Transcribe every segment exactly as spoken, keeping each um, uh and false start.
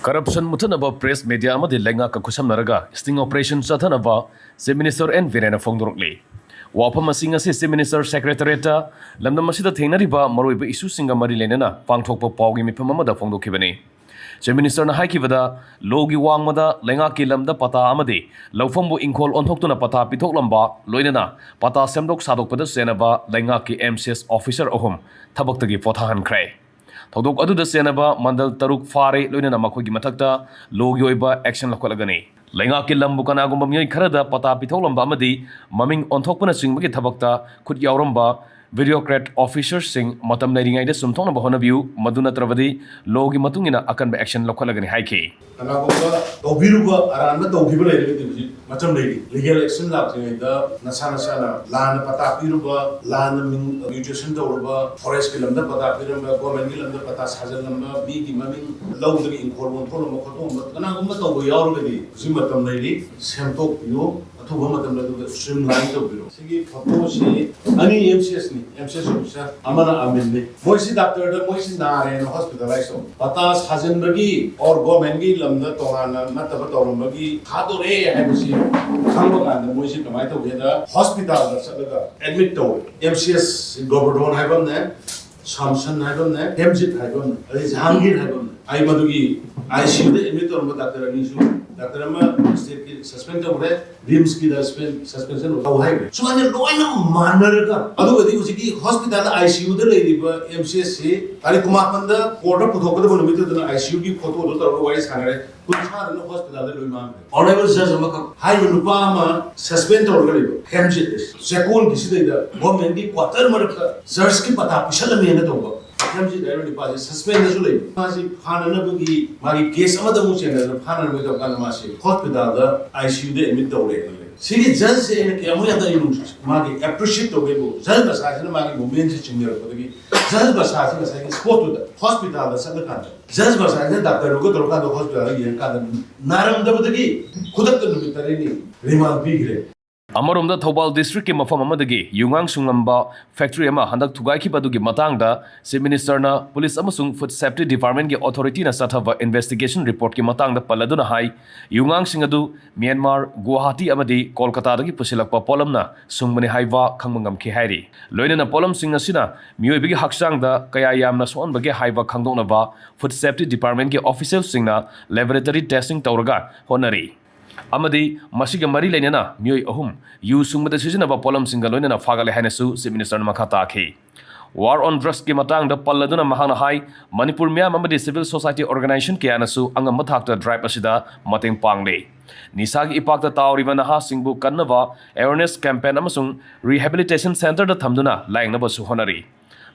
Corruption ꯃꯨꯊꯠꯅꯕ press, media ꯑꯃꯗꯤ ꯂꯩꯉꯥꯛꯀ ꯈꯨꯠꯁꯝꯅꯔꯒ ꯁ꯭ꯇꯤꯡ operation ꯆꯠꯊꯅꯕ chief minister and ꯕꯤꯔꯦꯟꯅ ꯐꯣꯡꯗꯣꯔꯛꯂꯤ꯫ ꯋꯥꯐꯝ ꯑꯁꯤ ꯉꯁꯤ ꯆꯤꯐ ꯃꯤꯅꯤꯁꯇꯔ ꯁꯦꯀ꯭ꯔꯦꯇꯔꯤꯌꯦꯠꯇ ꯂꯝꯗꯝ ꯑꯁꯤꯗ ꯊꯦꯡꯅꯔꯤꯕ ꯃꯔꯨꯑꯣꯏꯕ ꯏꯁꯨꯁꯤꯡꯒ ꯃꯔꯤ ꯂꯩꯅꯅ ꯄꯥꯡꯊꯣꯛꯄ ꯄꯥꯎꯒꯤ ꯃꯤꯐꯝ ꯑꯃꯗ ꯐꯣꯡꯗꯣꯛꯈꯤꯕꯅꯤ꯫ ꯆꯤꯐ ꯃꯤꯅꯤꯁꯇꯔꯅ ꯍꯥꯏꯈꯤꯕꯗ, ꯂꯣꯒꯤ ꯋꯥꯡꯃꯗ ꯂꯩꯉꯥꯛꯀꯤ ꯂꯝꯗ ꯄꯇꯥ ꯑꯃꯗꯤ ꯂꯧꯐꯝꯕꯨ ꯏꯪꯈꯣꯜ ꯑꯣꯟꯊꯣꯛꯇꯨꯅ ꯄꯇꯥ ꯄꯤꯊꯣꯛꯂꯝꯕ, ꯂꯣꯏꯅꯅ ꯄꯇꯥ ꯁꯦꯝꯗꯣꯛ ꯁꯥꯗꯣꯛꯄꯗ ꯆꯦꯟꯅꯕ ꯂꯩꯉꯥꯛꯀꯤ ꯑꯦꯝ ꯁꯤ ꯑꯦꯁ ꯑꯣꯐꯤꯁꯔ ꯑꯍꯨꯝ ꯊꯕꯛꯇꯒꯤ ꯄꯣꯊꯥꯍꯟꯈ꯭ꯔꯦ꯫ ꯊꯧꯗꯣꯛ ꯑꯗꯨꯗ ꯆꯦꯟꯅꯕ ꯃꯟꯗꯜ ꯇꯔꯨꯛ ꯐꯥꯔꯦ, ꯂꯣꯏꯅꯅ ꯃꯈꯣꯏꯒꯤ ꯃꯊꯛꯇ ꯂꯣꯒꯤ ꯑꯣꯏꯕ ꯑꯦꯛꯁꯟ ꯂꯧꯈꯠꯂꯒꯅꯤ꯫ ꯂꯩꯉꯥꯛꯀꯤ ꯂꯝꯕꯨ ꯀꯅꯥꯒꯨꯝꯕ ꯃꯤꯑꯣꯏ ꯈꯔꯗ ꯄꯇꯥ ꯄꯤꯊꯣꯛꯂꯝꯕ ꯑꯃꯗꯤ ꯃꯃꯤꯡ ꯑꯣꯟꯊꯣꯛꯄꯅꯆꯤꯡꯕꯒꯤ ꯊꯕꯛꯇ ꯈꯨꯠ ꯌꯥꯎꯔꯝꯕ ꯕ꯭ꯌꯨꯔꯣꯀ꯭ꯔꯦꯠ ꯑꯣꯐꯤꯁꯔꯁꯤꯡ ꯃꯇꯝ ꯂꯩꯔꯤꯉꯩꯗ ꯆꯨꯝꯊꯣꯛꯅꯕ ꯍꯣꯠꯅꯕꯤꯌꯨ, ꯃꯗꯨ ꯅꯠꯇ꯭ꯔꯕꯗꯤ ꯂꯣꯒꯤ ꯃꯇꯨꯡ ꯏꯟꯅ ꯑꯀꯟꯕ ꯑꯦꯛꯁꯟ ꯂꯧꯈꯠꯂꯒꯅꯤ ꯍꯥꯏꯈꯤ꯫ ꯀꯅꯥꯒꯨꯝꯕ ꯇꯧꯕꯤꯔꯨꯕ ꯑꯔꯥꯟꯕ ꯇꯧꯈꯤꯕ ꯂꯩꯔꯒꯗꯤ ꯍꯧꯖꯤꯛ ꯃꯇꯝ ꯂꯩꯔꯤ, ꯂꯤꯒꯦꯜ ꯑꯦꯛꯁꯟ ꯂꯥꯛꯇ꯭ꯔꯤꯉꯩꯗ ꯅꯁꯥ ꯅꯁꯥꯅ ꯂꯥꯟꯅ ꯄꯇꯥ ꯄꯤꯔꯨꯕ, ꯂꯥꯟꯅ ꯃꯤꯡ ꯃ꯭ꯌꯨꯇꯦꯁꯟ ꯇꯧꯔꯨꯕ, ꯐꯣꯔꯦꯁ꯭ꯠꯀꯤ ꯂꯝꯗ ꯄꯇꯥ ꯄꯤꯔꯝꯕ, ꯒꯣꯔꯃꯦꯟꯠꯀꯤ ꯂꯝꯗ ꯄꯇꯥ ꯁꯥꯖꯜꯂꯝꯕ, ꯃꯤꯒꯤ ꯃꯃꯤꯡ ꯂꯧꯗꯒꯤ ꯏꯪꯈꯣꯜ ꯑꯣꯟꯊꯣꯛꯂꯝꯕ ꯈꯣꯠꯇꯣꯛꯂꯝꯕ ꯀꯅꯥꯒꯨꯝꯕ ꯇꯧꯕ ꯌꯥꯎꯔꯒꯗꯤ ꯍꯧꯖꯤꯛ ꯃꯇꯝ ꯂꯩꯔꯤ, ꯁꯦꯝꯗꯣꯛꯄꯤꯌꯨ꯫ ꯑꯊꯨꯕ ꯃꯇꯝꯗ ꯑꯗꯨꯒ ꯁ꯭ꯇ꯭ꯔꯤꯝꯂꯥꯏꯟ ꯇꯧꯕꯤꯔꯣ꯫ ꯁꯤꯒꯤ ꯐꯣꯇꯣꯁꯤ ꯑꯅꯤ M C ꯑꯦꯁꯅꯤ, M C S officer, ꯑꯃꯅ ꯑꯃꯤꯟꯅꯤ꯫ ꯃꯣꯏꯁꯤ ꯗꯥꯛꯇꯔꯗ ꯃꯣꯏꯁꯤ ꯅꯥꯔꯦꯅ ꯍꯣꯁꯄꯤꯇꯥꯂꯥꯏꯁ ꯇꯧ, ꯄꯇꯥ ꯁꯥꯖꯤꯟꯕꯒꯤ ꯑꯣꯔ ꯒꯣꯔꯃꯦꯟꯒꯤ ꯂꯝꯗ ꯇꯣꯉꯥꯟꯅ ꯅꯠꯇꯕ ꯇꯧꯔꯝꯕꯒꯤ ꯊꯥꯗꯣꯔꯛꯑꯦ ꯍꯥꯏꯕꯁꯤ ꯈꯪꯕ ꯀꯥꯟꯗ ꯃꯣꯏꯁꯤ ꯀꯃꯥꯏꯅ ꯇꯧꯒꯦꯗ ꯍꯣꯁꯄꯤꯇꯥꯜꯗ ꯆꯠꯂꯒ ꯑꯦꯗꯃꯤꯠ ꯇꯧꯋꯦ꯫ ꯑꯦꯝ ꯁꯤ ꯑꯦꯁ ꯒꯣꯕꯔꯗꯣꯟ ꯍꯥꯏꯕ ꯑꯃꯅꯦ, ꯁꯥꯝꯁꯟ ꯍꯥꯏꯕ ꯑꯃꯅꯦ, ꯍꯦꯝꯖꯤꯠ ꯍꯥꯏꯕ ꯑꯃꯅꯦ, ꯑꯗꯩ ꯖꯍꯥꯡꯒꯤꯔ ꯍꯥꯏꯕ ꯑꯃꯅꯦ꯫ ꯑꯩ ꯃꯗꯨꯒꯤ ꯑꯥꯏ ꯁꯤ ꯌꯨꯗ ꯑꯦꯗꯃꯤꯠ ꯇꯧꯔꯝꯕ ꯗꯥꯛꯇꯔ ꯑꯅꯤꯁꯨ, ꯗꯥꯛꯇꯔ ꯑꯃ ꯁ꯭ꯇꯦꯠꯀꯤ ꯁꯁꯄꯦꯟ ꯇꯧꯈ꯭ꯔꯦ, ꯔꯤꯝꯁꯀꯤꯗ ꯁꯁꯄꯦꯟ, ꯁꯁꯄꯦꯟꯁꯟ ꯇꯧ ꯍꯥꯏꯈ꯭ꯔꯦ꯫ ꯁꯨꯃꯥꯏꯅ ꯂꯣꯏꯅ ꯃꯥꯟꯅꯔꯒ, ꯑꯗꯨꯒꯗꯤ ꯍꯧꯖꯤꯛꯀꯤ ꯍꯣꯁꯄꯤꯇꯥꯜꯗ ꯑꯥꯏ ꯁꯤ ꯌꯨꯗ ꯂꯩꯔꯤꯕ ꯑꯦꯝ ꯁꯤ ꯑꯦꯁ ꯁꯤ ꯇꯥꯔꯤꯛ ꯀꯨꯟꯃꯥꯄꯟꯗ ꯀꯣꯔꯠꯇ ꯄꯨꯊꯣꯛꯀꯗꯕ ꯅꯨꯃꯤꯠꯇꯨꯗꯅ ꯑꯥꯏ ꯁꯤ ꯌꯨꯒꯤ ꯐꯣꯇꯣꯗꯣ ꯇꯧꯔꯒ ꯋꯥꯔꯤ ꯁꯥꯟꯅꯔꯦ꯫ ꯀꯨꯟꯊ꯭ꯔꯥꯗꯨꯅ ꯍꯣꯁꯄꯤꯇꯥꯜꯗ ꯂꯣꯏ ꯃꯥꯡꯈ꯭ꯔꯦ꯫ ꯑꯣꯅꯔꯦꯕꯜ ꯖꯖ ꯑꯃꯈꯛ, ꯍꯥꯏꯔꯤꯕ ꯅꯨꯄꯥ ꯑꯃ ꯁꯁꯄꯦꯟ ꯇꯧꯔꯒ ꯂꯩꯕ ꯍꯦꯝꯖꯤꯠ, ꯆꯦꯛꯀꯣꯟꯒꯤ ꯁꯤꯗꯩꯗ ꯒꯣꯔꯃꯦꯟꯒꯤ ꯀ꯭ꯋꯥꯇꯔ ꯃꯔꯛꯇ ꯆꯔꯆꯀꯤ ꯄꯇꯥ ꯄꯤꯁꯜꯂꯝꯃꯦꯅ ꯇꯧꯕ ꯍꯦꯝꯖꯤꯠ ꯍꯥꯏꯔꯤꯕ ꯅꯨꯄꯥꯁꯦ ꯁꯁꯄꯦꯟꯗꯁꯨ ꯂꯩꯕ꯫ ꯃꯥꯁꯤ ꯐꯥꯅꯅꯕꯒꯤ ꯃꯥꯒꯤ ꯀꯦꯁ ꯑꯃꯗ ꯑꯃꯨꯛ ꯆꯦꯟꯅꯗꯅ ꯐꯥꯅꯅꯕꯒꯤ ꯇꯧꯔꯀꯥꯟꯗ ꯃꯥꯁꯤ ꯍꯣꯁꯄꯤꯇꯥꯜꯗ ꯑꯥꯏ ꯁꯤ ꯌꯨꯗ ꯑꯦꯗꯃꯤꯠ ꯇꯧꯔꯦꯅ ꯂꯩ꯫ ꯁꯤꯒꯤ ꯖꯖꯁꯦ ꯑꯩꯅ ꯀꯌꯥꯃꯨꯛ ꯌꯥꯝꯅ ꯑꯩ ꯅꯨꯡꯁꯤ-, ꯃꯥꯒꯤ ꯑꯦꯄ꯭ꯔꯤꯁꯤꯌꯦꯠ ꯇꯧꯒꯦꯕꯨ, ꯖꯖ ꯃꯁꯥꯁꯤꯅ ꯃꯥꯒꯤ ꯃꯨꯚꯃꯦꯟꯁꯦ ꯆꯤꯡꯅꯔꯛꯄꯗꯒꯤ ꯖꯖ ꯃꯁꯥꯁꯤ ꯉꯁꯥꯏꯒꯤ ꯁ꯭ꯄꯣꯠꯇꯨꯗ ꯍꯣꯁꯄꯤꯇꯥꯜꯗ ꯆꯠꯂꯀꯥꯟꯗ ꯖꯖ ꯃꯁꯥꯁꯤꯅ ꯗꯥꯛꯇꯔꯗꯨꯒ ꯇꯧꯔꯀꯥꯟꯗ ꯍꯣꯁꯄꯤꯇꯥꯜꯗ ꯌꯦꯡꯉꯀꯥꯟꯗ ꯅꯥꯔꯝꯗꯕꯗꯒꯤ ꯈꯨꯗꯛꯇ ꯅꯨꯃꯤꯠ ꯇꯔꯦꯠꯅꯤ ꯔꯤꯃꯥꯟ ꯄꯤꯈ꯭ꯔꯦ꯫ ꯑꯃꯔꯣꯝꯗ, ꯊꯧꯕꯥꯜ districtꯀꯤ ꯃꯐꯝ ꯑꯃꯗꯒꯤ ꯌꯨꯉꯥꯡ ꯁꯨꯡꯂꯝꯕ factory ꯑꯃ ꯍꯟꯗꯛ ꯊꯨꯒꯥꯏꯈꯤꯕ ꯑꯗꯨꯒꯤ ꯃꯇꯥꯡꯗ Chief Ministerꯅ Police ꯑꯃꯁꯨꯡ Food Safety Departmentꯀꯤ authorityꯅ ꯆꯠꯊꯕ investigationꯒꯤ reportꯀꯤ ꯃꯇꯥꯡꯗ ꯄꯜꯂꯗꯨꯅ ꯍꯥꯏ, ꯌꯨꯉꯥꯡꯁꯤꯡ ꯑꯗꯨ ꯃ꯭ꯌꯥꯟꯃꯥꯔ, ꯒꯨꯋꯥꯍꯥꯇꯤ ꯑꯃꯗꯤ ꯀꯣꯜꯀꯇꯥꯗꯒꯤ ꯄꯨꯁꯤꯜꯂꯛꯄ ꯄꯣꯠꯂꯝꯅ ꯁꯨꯡꯕꯅꯤ ꯍꯥꯏꯕ ꯈꯪꯕ ꯉꯝꯈꯤ ꯍꯥꯏꯔꯤ꯫ ꯂꯣꯏꯅꯅ ꯄꯣꯠꯂꯝꯁꯤꯡ ꯑꯁꯤꯅ ꯃꯤꯑꯣꯏꯕꯒꯤ ꯍꯛꯆꯥꯡꯗ ꯀꯌꯥ ꯌꯥꯝꯅ ꯁꯣꯛꯍꯟꯕꯒꯦ ꯍꯥꯏꯕ ꯈꯪꯗꯣꯛꯅꯕ Food Safety Departmentꯀꯤ officialꯁꯤꯡꯅ laboratory testing ꯇꯧꯔꯒ ꯍꯣꯠꯅꯔꯤ꯫ ꯑꯃꯗꯤ ꯃꯁꯤꯒ ꯃꯔꯤ ꯂꯩꯅꯅ ꯃꯤꯑꯣꯏ ꯑꯍꯨꯝ ꯌꯨ ꯁꯨꯡꯕꯗ ꯁꯤꯖꯤꯟꯅꯕ ꯄꯣꯠꯂꯝꯁꯤꯡꯒ ꯂꯣꯏꯅꯅ ꯐꯥꯒꯠꯂꯦ ꯍꯥꯏꯅꯁꯨ Chief Ministerꯅ ꯃꯈꯥ ꯇꯥꯈꯤ꯫ War on Drugsꯀꯤ ꯃꯇꯥꯡꯗ ꯄꯜꯂꯗꯨꯅ ꯃꯍꯥꯛꯅ ꯍꯥꯏ, ꯃꯅꯤꯄꯨꯔ ꯃꯤꯌꯥꯝ ꯑꯃꯗꯤ civil society organization ꯀꯌꯥꯅꯁꯨ ꯑꯉꯝꯕ ꯊꯥꯛꯇ drive ꯑꯁꯤꯗ ꯃꯇꯦꯡ ꯄꯥꯡꯂꯤ꯫ ꯅꯤꯁꯥꯒꯤ ꯏꯄꯥꯛꯇ ꯇꯥꯎꯔꯤꯕ ꯅꯍꯥꯁꯤꯡꯕꯨ ꯀꯟꯅꯕ awareness campaign ꯑꯃꯁꯨꯡ rehabilitation centreꯗ ꯊꯝꯗꯨꯅ ꯂꯥꯌꯦꯡꯅꯕꯁꯨ ꯍꯣꯠꯅꯔꯤ꯫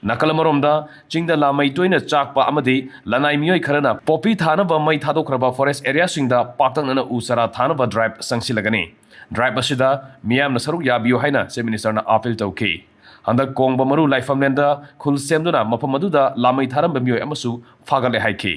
ꯅꯥꯀꯜ ꯑꯃꯔꯣꯝꯗ, ꯆꯤꯡꯗ ꯂꯥꯃꯩ ꯇꯣꯏꯅ ꯆꯥꯛꯄ ꯑꯃꯗꯤ ꯂꯅꯥꯏ ꯃꯤꯑꯣꯏ ꯈꯔꯅ poppy ꯊꯥꯅꯕ ꯃꯩ ꯊꯥꯗꯣꯛꯈ꯭ꯔꯕ forest areaꯁꯤꯡꯗ ꯄꯥꯛꯇꯛꯅꯅ ꯎ ꯆꯥꯔꯥ ꯊꯥꯅꯕ drive ꯆꯪꯁꯤꯜꯂꯒꯅꯤ꯫ Drive ꯑꯁꯤꯗ ꯃꯤꯌꯥꯝꯅ ꯁꯔꯨꯛ ꯌꯥꯕꯤꯌꯨ ꯍꯥꯏꯅ Chief Ministerꯅ appeal ꯇꯧꯈꯤ꯫ ꯍꯟꯗꯛ ꯀꯣꯡꯕ ꯃꯔꯨ ꯂꯥꯏꯐꯝꯂꯦꯟꯗ ꯈꯨꯜ ꯁꯦꯝꯗꯨꯅ ꯃꯐꯝ ꯑꯗꯨꯗ ꯂꯥꯃꯩ ꯊꯥꯔꯝꯕ ꯃꯤꯑꯣꯏ ꯑꯃꯁꯨ ꯐꯥꯒꯠꯂꯦ ꯍꯥꯏꯈꯤ꯫